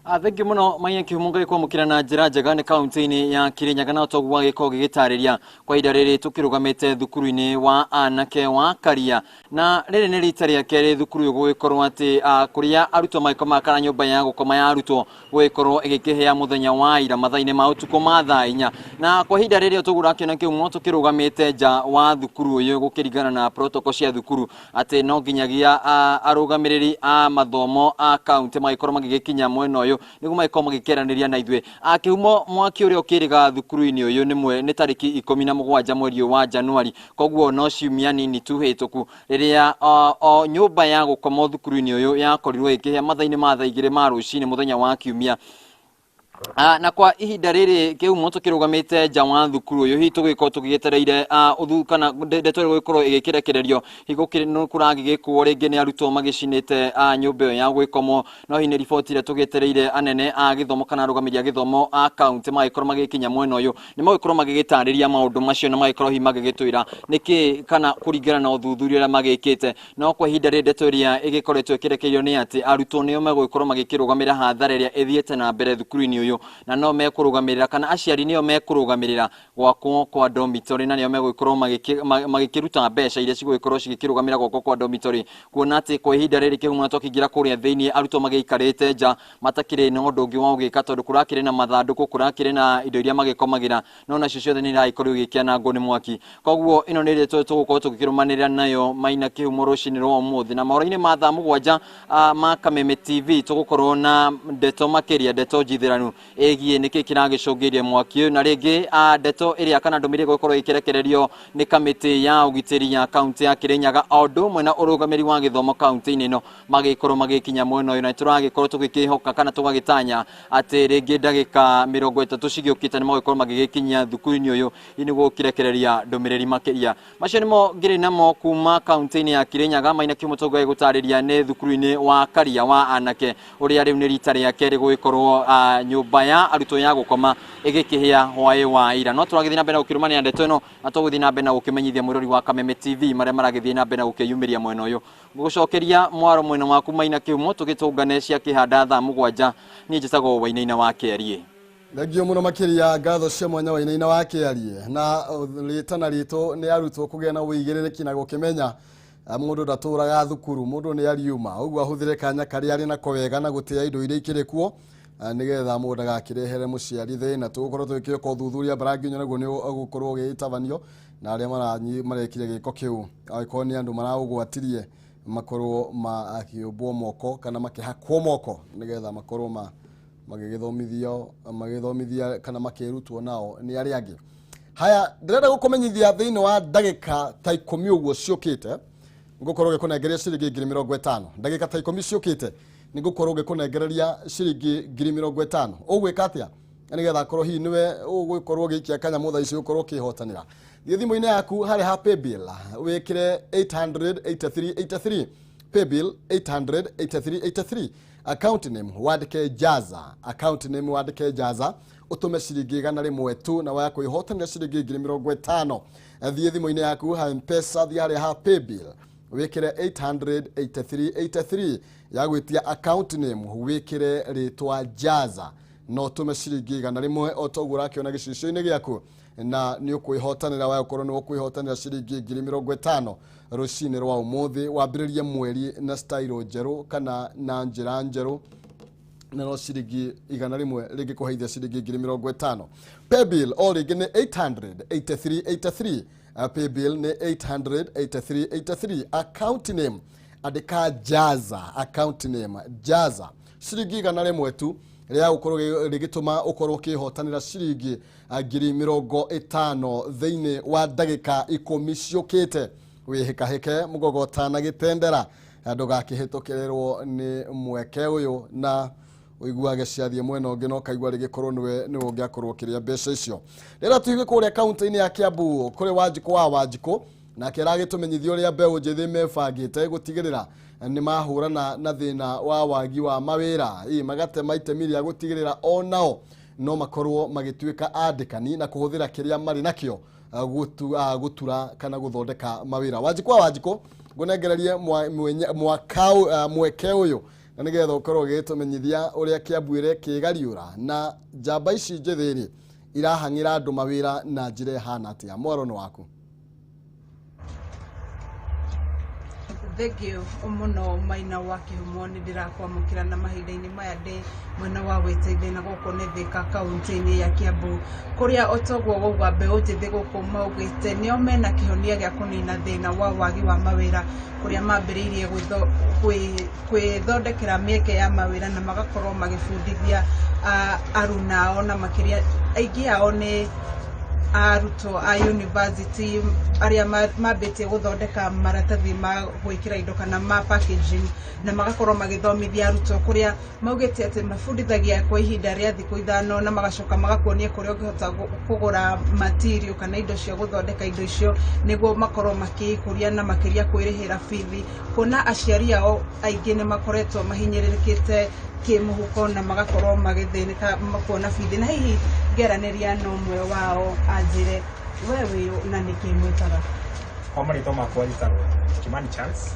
Thengiũ mũno Maina Kĩhumo, ngagĩkwamũkĩra na njĩra njega nĩ kaunti-inĩ ya Kĩrĩnyaga, na toguo wagĩkorwo gĩgĩtarĩria, kwa ihinda rĩrĩ tũkĩrũgamĩte thukuru-inĩ wa anake wa Karia, na rĩrĩ nĩ rita rĩa kerĩ thukuru ũyũ gũgĩkorwo atĩ kũrĩa arutwo magĩkomaga kana nyũmba ya gũkoma ya arutwo gũgĩkorwo ĩgĩkĩhĩa mũthenya wa ira mathaa-inĩ ma ũtukũ ma thaa 4. Na kwa ihinda rĩrĩ toguo ũrakĩona Kĩhumo, tũkĩrũgamĩte nja wa thukuru ũyũ gũkĩringana na protocol cia thukuru atĩ no nginyagia arũgamĩrĩri a mathomo a kaunti magĩkorwo magĩgĩkinya mwena ũyũ nĩguo magĩkorwo magĩkĩaranĩria na ithuĩ. Kĩhumo, mwaki ũrĩa ũkĩrĩga thukuru-inĩ ũyũ nĩ tarĩki 17 mweri ũyũ wa Januari, koguo no ciumia nini tu hĩtũku rĩrĩa o nyũmba ya gũkomwo thukuru-inĩ ũyũ yakorirwo ĩkĩhĩa mathaa-inĩ ma thaa 2 ma rũcinĩ mũthenya wa kiumia. Na kwa ihinda rĩrĩ kĩhumo tũkĩrũgamĩte nja wa thukuru ũyũ, hihi tũgĩkorwo tũgĩgĩetereire ũthu kana ndeto ĩrĩa gũgĩkorwo ĩgĩkĩrekererio, hihi gũkĩrĩ kũragĩgĩkwo rĩngĩ nĩ arutwo magĩcinĩte nyũmba ĩyo ya gwĩkomwo. No hihi nĩ riboti ĩrĩa tũgĩetereire anene a gĩthomo kana arũgamĩrĩri a gĩthomo a kaunti magĩkorwo magĩkinya mwena ũyũ, nĩ magĩkorwo magĩgĩtarĩria maũndũ macio na magĩkorwo hihi magĩgĩtwĩra nĩkĩ kana kũringana na ũthuthuria ũrĩa magĩkĩte. No kwa ihinda rĩrĩ ndeto ĩrĩa ĩgĩkoretwo ĩkĩrekererio nĩ atĩ arutwo nĩo megũgĩkorwo magĩkĩrũgamĩrĩra hathara ĩrĩa ĩthiĩte na mbere thukuru-inĩ ũyũ, na no mekũrũgamĩrĩra kana aciari nĩo mekũrũgamĩrĩra gwakwo kwa dormitory, na nĩo megũgĩkorwo magĩkĩruta mbeca iria cigũgĩkorwo cigĩkĩrũgamĩra gwakwo kwa dormitory, kuona atĩ kwa ihinda rĩrĩ kĩhumo na twakĩingĩra kũrĩa thĩinĩ arutwo magĩikarĩte nja matakĩrĩ na ũndũ ũngĩ wa gũgĩka, tondũ kũrakĩrĩ na mathandũkũ, kũrakĩrĩ na indo iria magĩkomagĩra, no nacio ciothe nĩ iragĩkorwo igĩkĩanangwo nĩ mwaki. Koguo ĩno nĩ ĩrĩa tũgũkorwo tũgĩkĩrũmanĩrĩra nayo Maina Kĩhumo rũcinĩ rwa ũmũthĩ, na mohoro-inĩ ma thaa 7 ma Kameme TV tũgũkorwo na ndeto makĩria, ndeto njithĩranu ĩgiĩ nĩkĩ kĩragĩcũngĩrĩria mwaki ũyũ, na rĩngĩ ndeto ĩrĩa kana ndũmĩrĩri ĩgũkorwo ĩkĩrekererio nĩ kamĩtĩ ya ũgitĩri ya kaunti ya Kirinyaga o ũndũ ũmwe na ũrũgamĩrĩri wa gĩthomo kaunti-inĩ ĩno magĩkorwo magĩkinya mwena ũyũ, na tũragĩkorwo tũgĩkĩhoka kana tũgagĩtanya atĩ rĩngĩ ndagĩka 30 cigĩũkĩte nĩ magũgĩkorwo magĩgĩkinyia thukuru-inĩ ũyũ nĩguo gũkĩrekereria ndũmĩrĩri makĩria. Macio nĩmo ngĩrĩ namo kuma kaunti-inĩ ya Kirinyaga. Maina Kĩhumo tũgũgĩ gũtarĩria nĩ thukuru-inĩ wa Karia wa anake ũrĩa rĩu nĩ rita rĩa kerĩ gũgĩkorwo nyũmba ya arutwo ya gũkoma ĩgĩkĩhĩa hwaĩ wa ira. No tũragĩthiĩ na mbere na gũkĩrũmanĩra ndeto ĩno, na tũgũthiĩ na mbere na gũkĩmenyithia mwĩrori wa Kameme TV marĩa maragĩthiĩ na mbere na gũkĩyumĩria mwena ũyũ. Gũcokeria mwaro mwena waku Maina Kĩhumo, tũgĩtũngane cia kĩhanda thaa 7. Niĩ njĩtagwo Wainaina wa Kĩarie. Thengio mũno makĩria, ngatho cia mwanya Wainaina wa Kĩarie. Na rĩtana ritũ nĩ arutwo kũgĩa na ũigĩrĩrĩki na gũkĩmenya mũndũ ndatũraga thukuru, mũndũ nĩ ariuma, ũguo ahũthĩre kanya karĩa arĩ nako wega na gũtĩa indo iria ikĩrĩ kuo, nĩgetha mũndũ ndagakĩrehere mũciari thĩna. Tũgũkorwo tũgĩkĩoka ũthuthuria mbaranginyo naguo nĩ ũgũkorwo ũgĩtabanio, na arĩa marekire gĩko kĩu angĩkorwo nĩ andũ maraũgwatirie makorwo makĩũmbwo moko kana makĩhakwo moko, nĩgetha makorwo magĩgĩthomithio magĩthomithia kana makĩrutwo nao nĩ arĩa angĩ. Haya, ndĩrenda gũkũmenyithia thĩinĩ wa ndagĩka ta 10 ũguo ciũkĩte ngũkorwo ngĩkũnengeria ciringi 50,000. Ndagĩka ta 10 ciũkĩte nĩngũkorwo ngĩkũnengereria ciringi 50,000. Ũgwĩka atĩa nĩgetha akorwo hihi nĩwe ũgũkorwo ũgĩikia kanyamũ thaa ici ũkorwo ũkĩhotanĩra? Thiĩ thimũ-inĩ yaku harĩa ha paybill wĩkĩre 88383, paybill 88383, account name wandĩke Jaza, account name wandĩke Jaza, ũtũme ciringi 100 tu na waya kwĩhotanĩra ciringi 50,000. Thiĩ thimũ-inĩ yaku ha M-Pesa, thiĩ harĩa ha paybill wĩkĩre 88383, ya gwĩtia account name wĩkĩre rĩtwa Jaza, no ũtũme ciringi 100 o ta ũguo ũrakĩona gĩcicio-inĩ gĩaku, na nĩ ũkwĩhotanĩra waya ũkorwo nĩ ũkwĩhotanĩra ciringi 50,000 rũcinĩ rwa ũmũthĩ. Wambĩrĩrie mweri na style njerũ kana na njĩra njerũ, na no ciringi 100 rĩngĩkũheithia ciringi 50,000. Paybill o rĩngĩ nĩ 88383, paybill nĩ 88383, account name andĩka Jaza, account name Jaza, ciringi 100 tu rĩa gũkorwo rĩgĩtũma ũkorwo ũkĩhotanĩra ciringi 50,000 thĩinĩ wa ndagĩka 10 ciũkĩte. Wĩhĩkahĩke mũgogota na gĩtendera, ndũgakĩhĩtũkĩrĩrwo nĩ mweke ũyũ na ũiguage ciathiĩ mwena ũngĩ no kaigua rĩgĩkorwo nĩwe nĩwe ũngĩakorwo ũkĩrĩa mbeca icio. Rĩrĩa tũigue kũrĩa kaunti-inĩ ya Kiambu kũrĩ Wanjikũ wa Wanjikũ, nake aragĩtũmenyithia ũrĩa mbeũ njĩthĩ mebangĩte gũtigĩrĩra nĩ mahũrana na thĩna wa wagi wa mawĩra, magatema itemi rĩa gũtigĩrĩra onao no makorwo magĩtuĩka andĩkani na kũhũthĩra kĩrĩa marĩ nakĩo gũtura kana gũthondeka mawĩra. Wanjikũ wa Wanjikũ, ngũnengererie mweke ũyũ na nĩgetha ũkorwo ũgĩtũmenyithia ũrĩa Kiambu ĩrekĩgariũra na njamba ici njĩthĩ rĩ irahang'ĩra andũ mawĩra na njĩra ĩhana atĩa. Mwaro nĩ waku. Thengio mũno Maina wa Kĩhumo, nĩ ndĩrakwamũkĩra na mahinda-inĩ maya ndĩ mwena wa Wĩteithie na gũkũ nĩ Thika kaunti-inĩ ya Kiambu, kũrĩa otoguo wauga mbeũ njĩthĩ gũkũ maugĩte nĩo mena kĩhonia gĩa kũnina thĩna wa wagi wa mawĩra, kũrĩa mambĩrĩirie gwĩthondekera mĩeke ya mawĩra na magakorwo magĩbundithia aruna ao, na makĩria aingĩ ao nĩ Arutwo a university arĩa mambĩtie gũthondeka maratathi ma gwĩkĩra indo kana ma packaging, na magakorwo magĩthomithia arutwo kũrĩa maugĩte atĩ mabundithagia kwa ihinda rĩa thikũ 5, na magacoka magakuonia kũrĩa ũngĩhota kũgũra material kana indo cia gũthondeka indo icio nĩguo makorwo makĩikũria na makĩria kwĩrĩhĩra bithi, kuona aciari ao aingĩ nĩ makoretwo mahinyĩrĩrĩkĩte kĩmũhuko na magakorwo magĩthĩnĩka kuona bithi. Na hihi ngeranĩria na ũmwe wao anjĩre we wĩyũ na nĩkĩ mwĩkaga. Kwa marĩtwa makwa njĩtagwo Kimani Charles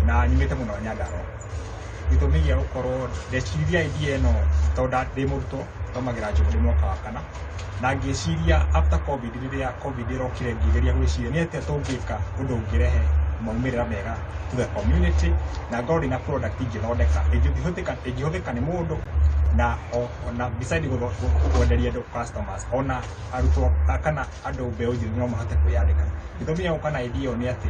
na nyumĩte mũno Nyandarua. Gĩtũmi gĩa gũkorwo ndeciririe idea ĩno tondũ ndĩ mũrutwo, thomagĩra Njũgũ, ndĩ mwaka wa kana, na ngĩciria after COVID, rĩrĩa COVID ĩrokire, ngĩgeria gwĩciria nĩ atĩa tũngĩka ũndũ ũngĩrehe maumĩrĩra mega to the community, na ngorwo ndĩna product ingĩthondeka ĩngĩhũthĩka nĩ mũndũ na ona beside kwenderia andũ, customers, ona arutwo kana andũ mbeũ njĩthĩ no mahote kwĩyandĩka. Gĩtũmi gĩa gũka na idea ĩyo nĩ atĩ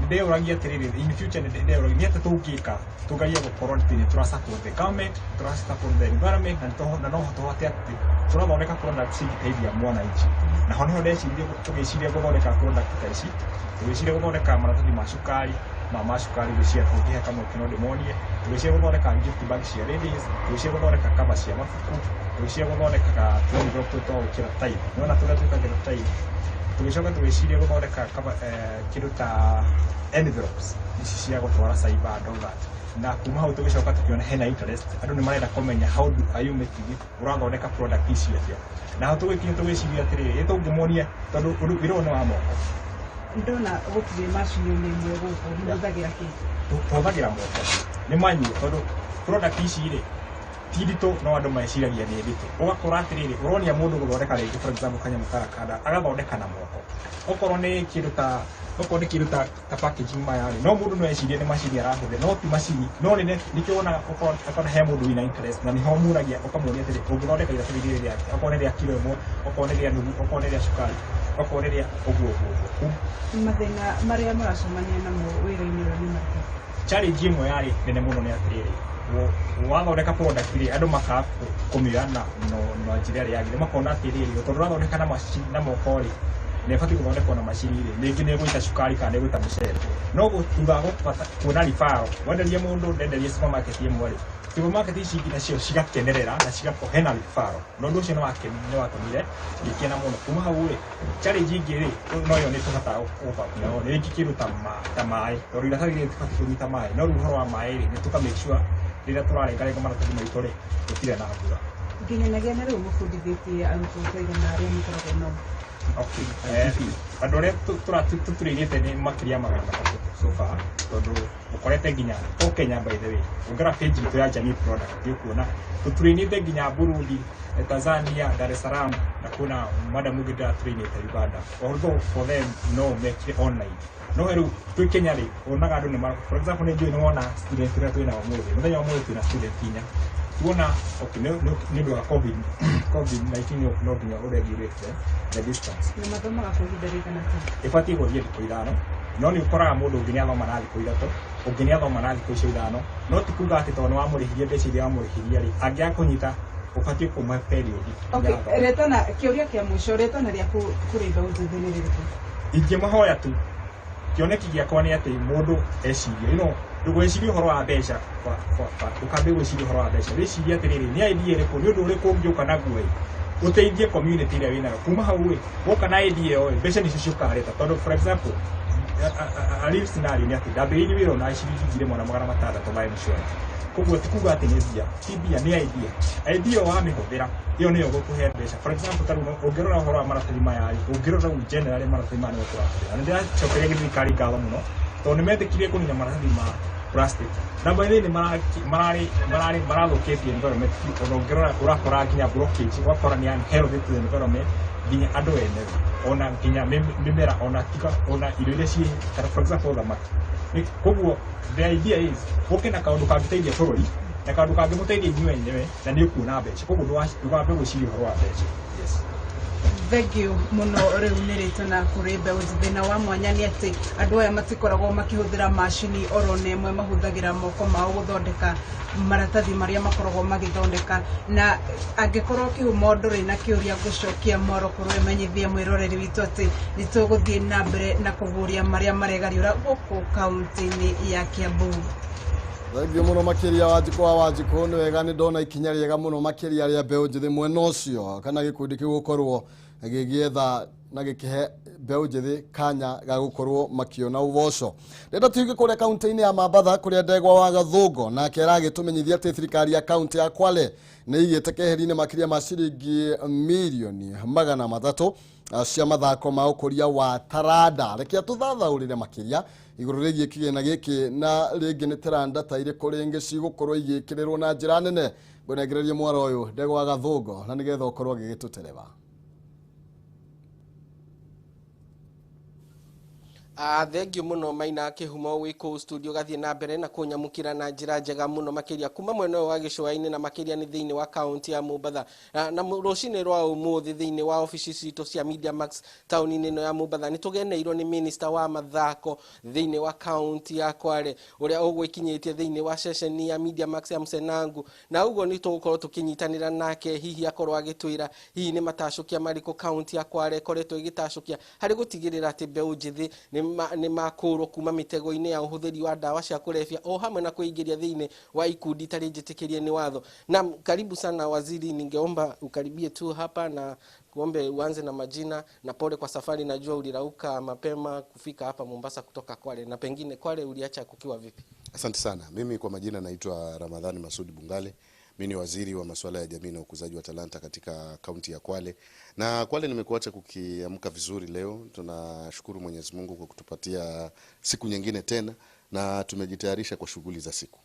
nĩndeyũragia atĩrĩrĩ, in future nĩndeyũragia nĩ atĩa tũngĩka tũgerie gũkorwo atĩ nĩ tũra support the government, tũra support the environment, na no tũhote atĩ tũrathondeka product cingĩteithia mwananchi. Na ho nĩho ndeciririe, tũgĩciria gũthondeka product ta ici, tũgĩciria gũthondeka maratathi ma cukari, ma cukari gwĩciria ũngĩhe kamweke no ndĩmonie, tũgĩciria gũthondeka gift bag cia ladies, tũgĩciria gũthondeka cover cia mabuku, tũgĩciria gũthondeka tũ envelope twa gwĩkĩra tithe, nĩwona tũrĩa twĩkagĩra tithe, tũgĩcoka tũgĩciria gũthondeka kĩndũ ta envelopes ici cia gũtwara cyber and all that. Na kuma hau tũgĩcoka tũkĩona hena interest, andũ nĩ marenda kũmenya how do are you making it, ũrathondeka product ici atĩa. Na hau tũgĩkinya tũgĩciria atĩrĩrĩ, ĩ tũngĩmonia, tondũ wĩra ũyũ nĩ wa moko. Ndona gũtirĩ macini ona ĩmwe gũkũ, mũhũthagĩra kĩ? Tũhũthagĩra moko, nĩ manual, tondũ product ici rĩ ti nditũ, no andũ meciragia nĩ nditũ. Ũgakora atĩrĩrĩ, ũronia mũndũ gũthondeka rĩngĩ, for example, kanyamũ kara kanda agathondeka na moko, okorwo nĩ kĩndũ ta packaging maya rĩ, no mũndũ no ecirie nĩ macini arahũthĩra, no ti macini, no nĩ nĩkĩo wonaga okorwo he mũndũ wĩna interest na nĩho mũragia, ũkamuonia atĩrĩ, ũngĩthondeka iratathi rĩrĩ rĩa, okorwo nĩ rĩa kiro 1, okorwo nĩ rĩa nuthu, okorwo nĩ rĩa cukari, okorwo nĩ rĩa ũguo ũguo ũguo. Mathĩna marĩa mũracemania namo wĩra-inĩ ũyũ nĩ marĩkũ? Challenge ĩmwe yarĩ nene mũno nĩ atĩrĩrĩ, wathondeka product rĩ, andũ makaga kũmĩoya na njĩra ĩrĩa yagĩrĩire, makona atĩrĩrĩ, tondũ ũrathondeka na macini na moko rĩ, na ĩbatiĩ gũthondekwo na macini rĩ, rĩngĩ nĩ ĩgũita cukari kana nĩ ĩgũita mũcere. No thutha wa gũbata kuona referral, wenderia mũndũ, ndenderia supermarket ĩmwe rĩ, supermarket ici ingĩ nacio cigakenerera na cigakorwo hena referral, na ũndũ ũcio nĩ watũmire ngĩkena mũno. Kuma hau rĩ, challenge ingĩ rĩ, no yo nĩ tũhotaga gũcope nayo, nĩ rĩngĩ kĩndũ ta maĩ, tondũ iratathi rĩrĩ rĩtibatiĩ kũnyita maĩ, no rĩu ũhoro wa maĩ rĩ, nĩ tũka make sure rĩrĩa tũrarengarenga maratathi maitũ rĩ, gũtirĩ na mbura. Nginyanagia na rĩu mũbundithĩtie arutwo taigana arĩa mũkoragwo nao? Okay. Andũ arĩa tũtũrĩirĩte nĩ makĩria 300 so far, tondũ ũkorete nginya o Kenya. By the way, ũngĩrora page itũ ya Jamii Product nĩ ũkuona tũtũrĩinĩte nginya Burundi, Tanzania, Dar es Salaam, na kuna madam ũngĩ ndĩratũrĩinĩte Uganda, although for them no mekire online. No rĩu twĩ Kenya rĩ, wonaga andũ nĩ for example, nĩ njũĩ nĩ wona student ũrĩa twĩ nao ũmũthĩ, mũthenya wa ũmũthĩ twĩna student 4 tuona. Okay, nĩ ũndũ wa COVID-19 no nginya ũregulate the distance. Na mathomaga kwa ihinda rĩigana atĩa? Ĩbatiĩ gũthiĩ thikũ 5, no nĩ ũkoraga mũndũ ũngĩ nĩ athoma na thikũ 3, ũngĩ nĩ athoma na thikũ icio 5. No ti kuga atĩ tondũ nĩ wamũrĩhirie mbeca iria wamũrĩhirie rĩ, angĩaga kũnyita, ũbatiĩ kũmũhe period Okay, ya athome. Rĩtana kĩũria kĩa mũico, rĩtana rĩaku kũrĩ mbeũ njĩthĩ nĩ rĩrĩkũ? Ingĩmahoya tu, kĩoneki gĩakwa nĩ atĩ mũndũ ecirie, ndũgwĩcirie ũhoro wa mbeca, ndũkambe gwĩciria ũhoro wa mbeca, wĩcirie atĩrĩrĩ, nĩ idea ĩrĩkũ, nĩ ũndũ ũrĩkũ ũngĩũka naguo ĩ ũteithie community ĩrĩa wĩnayo. Kuma hau ĩ, woka na idea ĩyo ĩ, mbeca nĩcio ciũkareta, tondũ for example, a real scenario nĩ atĩ ndambĩrĩirie wĩra ũyũ na ciringi 1,600 ma M-Shwari. Koguo ti kuga atĩ nĩ mbia, ti mbia, nĩ idea. Idea ĩyo wamĩhũthĩra, ĩyo nĩyo ĩgũkũhe mbeca. For example, ta rĩu ũngĩrora ũhoro wa maratathi maya rĩ, ũngĩrora rĩu generally maratathi maya nĩmo tũrahũthĩra, na nĩndĩracokeria thirikari ngatho mũno tondũ nĩ metĩkire kũnina maratathi ma plastic, na by the way nĩ mararĩ marathũkĩtie environment biũ. Ona ũngĩrora ũrakora nginya blockage, ũgakora nĩ unhealthy to the environment, nginya andũ enewe, ona nginya mĩmera, ona tiga ona irio iria ciĩ ta for example thamaki. Koguo the idea is ũke na kaũndũ kangĩteithia bũrũri na kaũndũ kangĩmũteithia inyuĩ enyewe, na nĩ ũkuona mbeca. Koguo ndũkambe gwĩciria ũhoro wa mbeca. Yes. Thank you mũno. Rĩu nĩ rĩtana kũrĩ mbeũ njĩthĩ, na wa mwanya nĩ atĩ andũ aya matikoragwo makĩhũthĩra macini oro na ĩmwe, mahũthagĩra moko mao gũthondeka maratathi marĩa makoragwo magĩthondeka. Na angĩkorwo kĩhumo ndũrĩ na kĩũria, ngũcokia mwaro kũrĩ menyithie mwĩroreri witũ atĩ nĩ tũgũthiĩ na mbere na kũguũria marĩa maregariũra gũkũ kaunti-inĩ ya Kiambu. Thank you mũno makĩria, Wanjikũ wa Wanjikũ. Nĩ wega, nĩ ndona ikinya rĩega mũno makĩria rĩa mbeũ njĩthĩ mwena ũcio, kana gĩkundi kĩu gũkorwo gĩgĩetha na gĩkĩhe mbeũ njĩthĩ kanya ga gũkorwo makĩona ũboco. Ndĩrenda tuige kũrĩa kaunti-inĩ ya Mambatha, kũrĩa Ndegwa wa Gathũngo nake aragĩtũmenyithia atĩ thirikari ya kaunti ya Kwale nĩ igĩte keheri-inĩ makĩria ma ciringi mirioni 300 cia mathako ma ũkũria wa taranda. Reke atũthathaũrĩre makĩria igũrũ rĩgiĩ kĩgĩna gĩkĩ, na rĩngĩ nĩ taranda ta irĩkũ rĩngĩ cigũkorwo igĩkĩrĩrwo na njĩra nene. Ngũnengererie mwaro ũyũ, Ndegwa wa Gathũngo, na nĩgetha ũkorwo agĩgĩtũtereba. Thengiũ mũno Maina Kĩhumo wĩ kũu studio, gathiĩ na mbere na kũnyamũkĩra na njĩra njega mũno makĩria kuma mwena ũyũ wa gĩcũa-inĩ, na makĩria nĩ thĩinĩ wa kaunti ya Mombatha. Na rũcinĩ rwa ũmũthĩ thĩinĩ wa obici citũ cia Media Max taũni-inĩ ĩno ya Mombatha, nĩ tũgeneirwo nĩ minister wa mathako thĩinĩ wa kaunti ya Kwale, ũrĩa ũgwĩkinyĩtie thĩinĩ wa ceceni ya Media Max ya Msenangu, na ũguo nĩ tũgũkorwo tũkĩnyitanĩra nake, hihi akorwo agĩtwĩra hihi nĩ matacũkia marĩkũ kaunti ya Kwale ĩkoretwo ĩgĩtacũkia harĩ gũtigĩrĩra atĩ mbeũ njĩthĩ nĩ makũrwo kuma mĩtego-inĩ ya ũhũthĩri wa ndawa cia kũrebia, o hamwe na kwĩingĩria thĩinĩ wa ikundi itarĩ njĩtĩkĩrie nĩ watho. Na karibu sana waziri, ningeomba ukaribie tu hapa na kuombe uanze na majina, na pole kwa safari, najua ulirauka mapema kufika hapa Mombasa kutoka Kwale, na pengine Kwale uliacha kukiwa vipi? Asante sana. Mimi kwa majina naitwa Ramadhani Masudi Bungale. Mimi ni waziri wa masuala ya jamii na ukuzaji wa talanta katika kaunti ya Kwale. Na Kwale nimekuacha kukiamka vizuri leo. Tunashukuru Mwenyezi Mungu kwa kutupatia siku nyingine tena, na tumejitayarisha kwa shughuli za siku.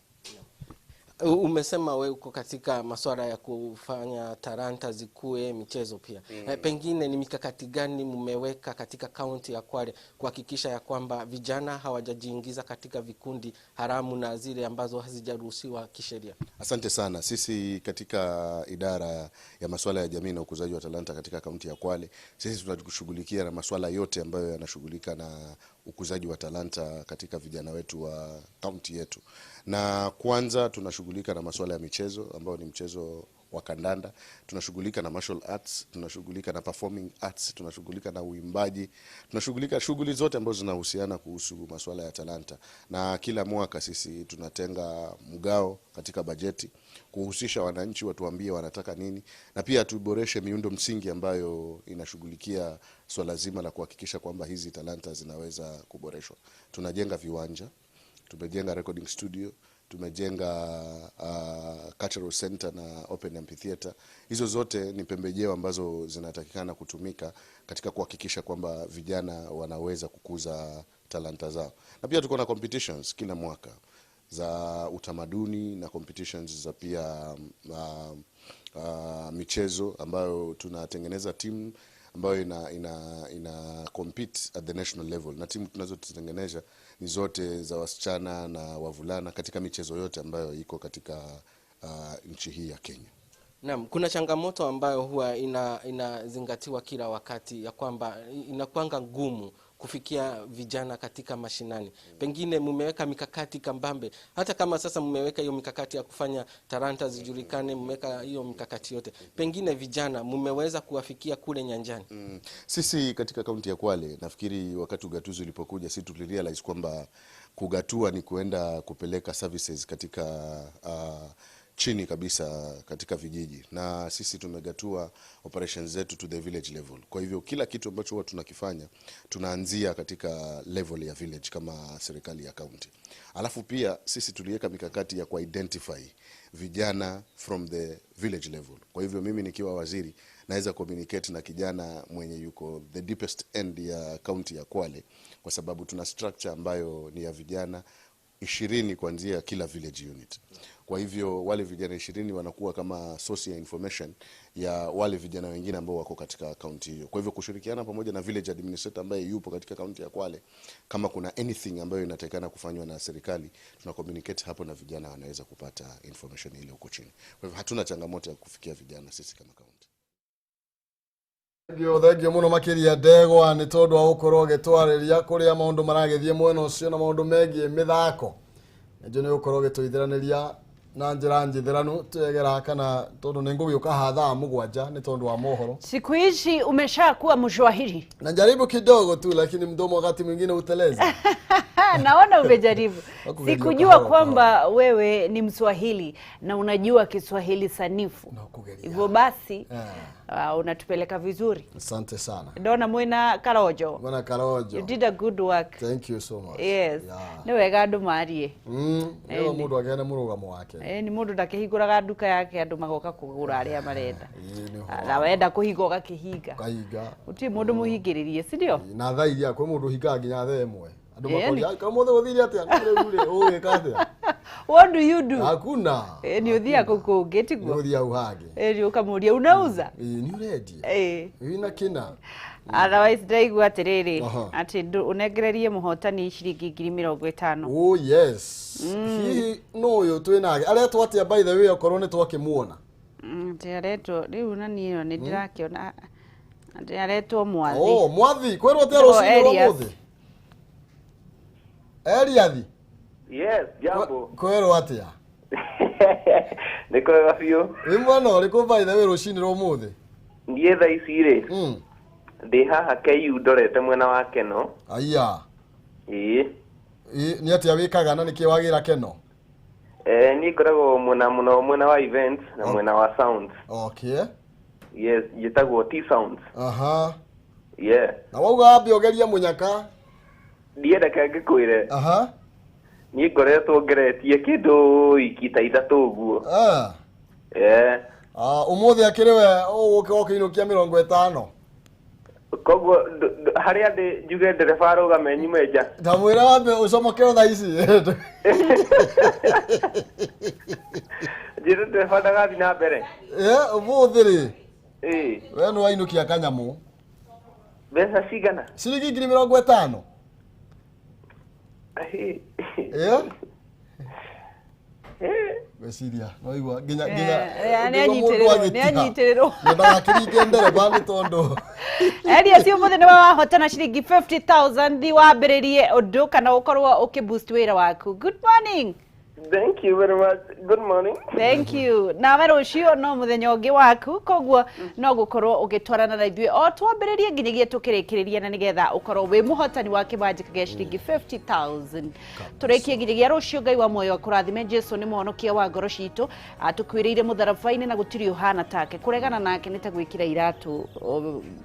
Umesema we uko katika masuala ya kufanya talanta zikue, michezo pia. Pengine ni mikakati gani mmeweka katika kaunti ya Kwale kuhakikisha ya kwamba vijana hawajajiingiza katika vikundi haramu na zile ambazo hazijaruhusiwa kisheria? Asante sana. Sisi katika idara ya masuala ya jamii na ukuzaji wa talanta katika kaunti ya Kwale, sisi tunashughulikia na masuala yote ambayo yanashughulika na ukuzaji wa talanta katika vijana wetu wa kaunti yetu. Na kwanza tunashughulika na masuala ya michezo ambayo ni mchezo wa kandanda, tunashughulika na martial arts, tunashughulika na performing arts, tunashughulika na uimbaji, tunashughulika shughuli zote ambazo zinahusiana kuhusu masuala ya talanta. Na kila mwaka sisi tunatenga mgao katika bajeti kuhusisha wananchi, watuambie wanataka nini, na pia tuboreshe miundo msingi ambayo inashughulikia swala zima la kuhakikisha kwamba hizi talanta zinaweza kuboreshwa. Tunajenga viwanja, tumejenga recording studio, tumejenga cultural center na open amphitheater. Hizo zote ni pembejeo ambazo zinatakikana kutumika katika kuhakikisha kwamba vijana wanaweza kukuza talanta zao. Na pia tuko na competitions kila mwaka za utamaduni na competitions za pia michezo ambayo tunatengeneza timu ambayo ina compete at the national level, na timu tunazotengeneza ni zote za wasichana na wavulana katika michezo yote ambayo iko katika nchi hii ya Kenya. Naam, kuna changamoto ambayo huwa inazingatiwa kila wakati ya kwamba inakuanga ngumu kufikia vijana katika mashinani. Pengine mmeweka mikakati kambambe, hata kama sasa mmeweka hiyo mikakati ya kufanya talanta zijulikane, mmeweka hiyo mikakati yote, pengine vijana mmeweza kuwafikia kule nyanjani? Sisi katika kaunti ya Kwale, nafikiri wakati ugatuzi ulipokuja, sisi tulirealize kwamba kugatua ni kuenda kupeleka services katika chini kabisa katika vijiji, na sisi tumegatua operations zetu to the village level. Kwa hivyo kila kitu ambacho huwa tunakifanya tunaanzia katika level ya village kama serikali ya county. Alafu pia sisi tuliweka mikakati ya kuidentify vijana from the village level. Kwa hivyo mimi nikiwa waziri naweza communicate na kijana mwenye yuko the deepest end ya county ya Kwale, kwa sababu tuna structure ambayo ni ya vijana 20 kuanzia kila village unit. Kwa hivyo wale vijana 20 wanakuwa kama source ya information ya wale vijana wengine ambao wako katika kaunti hiyo. Kwa hivyo kushirikiana pamoja na village administrator ambaye yupo katika kaunti ya Kwale, kama kuna anything ambayo inatakikana kufanywa na serikali, tuna communicate hapo na vijana wanaweza kupata information ile huko chini. Kwa hivyo hatuna changamoto ya kufikia vijana sisi kama kaunti. Thengio, thengio muno makiria ndegwa nĩ tondũ wa gũkorwo ũgĩtwarĩria kũrĩa maũndũ maragĩthiĩ mwena ũcio na maũndũ megiĩ mĩthako. Nĩnjũĩ nĩ gũkorwo ũgĩtũithĩranĩria na njĩra njithĩranu twegera kana tondũ nĩ ngũgĩũka haha thaa 7 nĩ tondũ wa mohoro. Siku hizi umeshakuwa Mswahili. Najaribu kidogo tu lakini mdomo wakati mwingine uteleza. Naona umejaribu. Hakugeria Sikujua kahora, kwamba wewe ni Mswahili na unajua Kiswahili sanifu. Hivyo basi unatupeleka vizuri. Asante sana. Ndona mwina Karojo. Bwana Karojo. You did a good work. Thank you so much. Yes. Nĩ wega andũ marie. Nĩgetha mũndũ agĩe na mũrũgamo wake. Nĩ mũndũ ndakĩhingũraga nduka yake andũ magoka kũgũra arĩa marenda. Ĩĩ, nĩ Na wenda kũhinga ũgakĩhinga. Ũkahinga. Gũtirĩ mũndũ mũhingĩrĩrie, si ndio? Na thaa iria kwĩ mũndũ ũhingaga nginya thaa 1. Andũ Ĩĩ, makoria, "Ai, ũmũthĩ gũthire atĩa? Nĩ rĩu rĩ, ũgwĩka atĩa?" What do you do? Hakuna. Nĩ ũthiaga kũu kũngĩ tiguo? Nĩ ũthiaga hau hangĩ. Nĩ ũkamũria unauza? Ĩĩ, nĩ ũrendia? Ĩĩ. Wĩna kĩna? Otherwise ndaigua atĩrĩrĩ Aha. atĩ ũnengererie mũhotani ciringi 50,000. Oh yes. Hihi no ũyũ twĩ nake aretwo atĩa by the way okorwo nĩ twakĩmuona? Atĩ aretwo rĩu na niĩ ĩyo nĩ ndĩrakĩona atĩ aretwo Mwathi. Oh, Mwathi, kwĩrwo atĩa Oh, rũcinĩ rwa Elias. ũmũthĩ? Eliathi. Yes, jambo. Kwĩrwo atĩa? Nĩ kwega biũ. Wĩ mwena ũrĩkũ by the way rũcinĩ rwa ũmũthĩ? Niĩ thaa ici rĩ, ndĩ haha KU ndorete mwena wa Keno. Aya. Ĩĩ. Nĩ atĩa wĩkaga na nĩkĩ wagĩra Keno? Niĩ ngoragwo mwena mũno mwena wa events na mwena wa sounds. Okay. Yes, njĩtagwo T Sounds. Aha. Yeah. Na wauga wambe ũgerie mũnyaka. Ndienda ke ngĩkwĩre. Aha. Niĩ ngoretwo ngeretie kĩndũ wiki ta 3 ũguo. Ah. Yeah. Ah, ũmũthĩ akĩrĩ we ũgũka ũkĩinũkia 50. Koguo harĩa ndĩ njuge ndereba arũgame nyume nja. Ndamwĩra wambe ũcomokere thaa ici. Njĩre ndereba ndagathiĩ na mbere. Ũmũthĩ rĩ. Ĩĩ. We nĩ wainũkia kanyamũ. Mbeca cigana? Ciringi 50,000. Gwĩciria no igua nginya nginya Nĩ anyitĩrĩrwo, nĩ anyitĩrĩrwo. Ndagakĩringe ndereba nĩ tondũ Elias ũmũthĩ nĩwe wahotana ciringi 50,000 thi wambĩrĩrie ũndũ kana ũkorwo ũkĩ boost wĩra waku. Good morning. Thank you very much. Good morning. Thank you. Nawe rũciũ no mũthenya ũngĩ waku koguo no gũkorwo ũgĩtwarana na ithuĩ o twambĩrĩrie nginyagia tũkĩrĩkĩrĩria na nĩgetha ũkorwo wĩ mũhotani wa kĩbanjĩka gĩa ciringi 50,000. Tũrĩkie nginyagia rũciũ. Ngai wa muoyo akũrathime. Jesu nĩ mũhonokia wa ngoro citũ, atũkuĩrĩire mũtharaba-inĩ na gũtirĩ ũhana take. Kũregana nake nĩ ta gwĩkĩra iratũ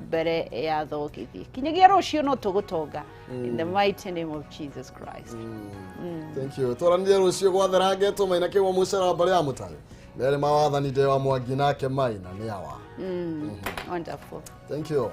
mbere ya thogithi. Kinyagia rũciũ no tũgũtonga. In the mighty name of Jesus Christ. Thank you. Twaranire rũciũ gwathera ngetwo Maina kĩgwa mũcara wa mbarĩ ya mũtare. Merĩ mawathani ndĩ wa Mwangi nake Maina nĩ awa. Wonderful. Thank you.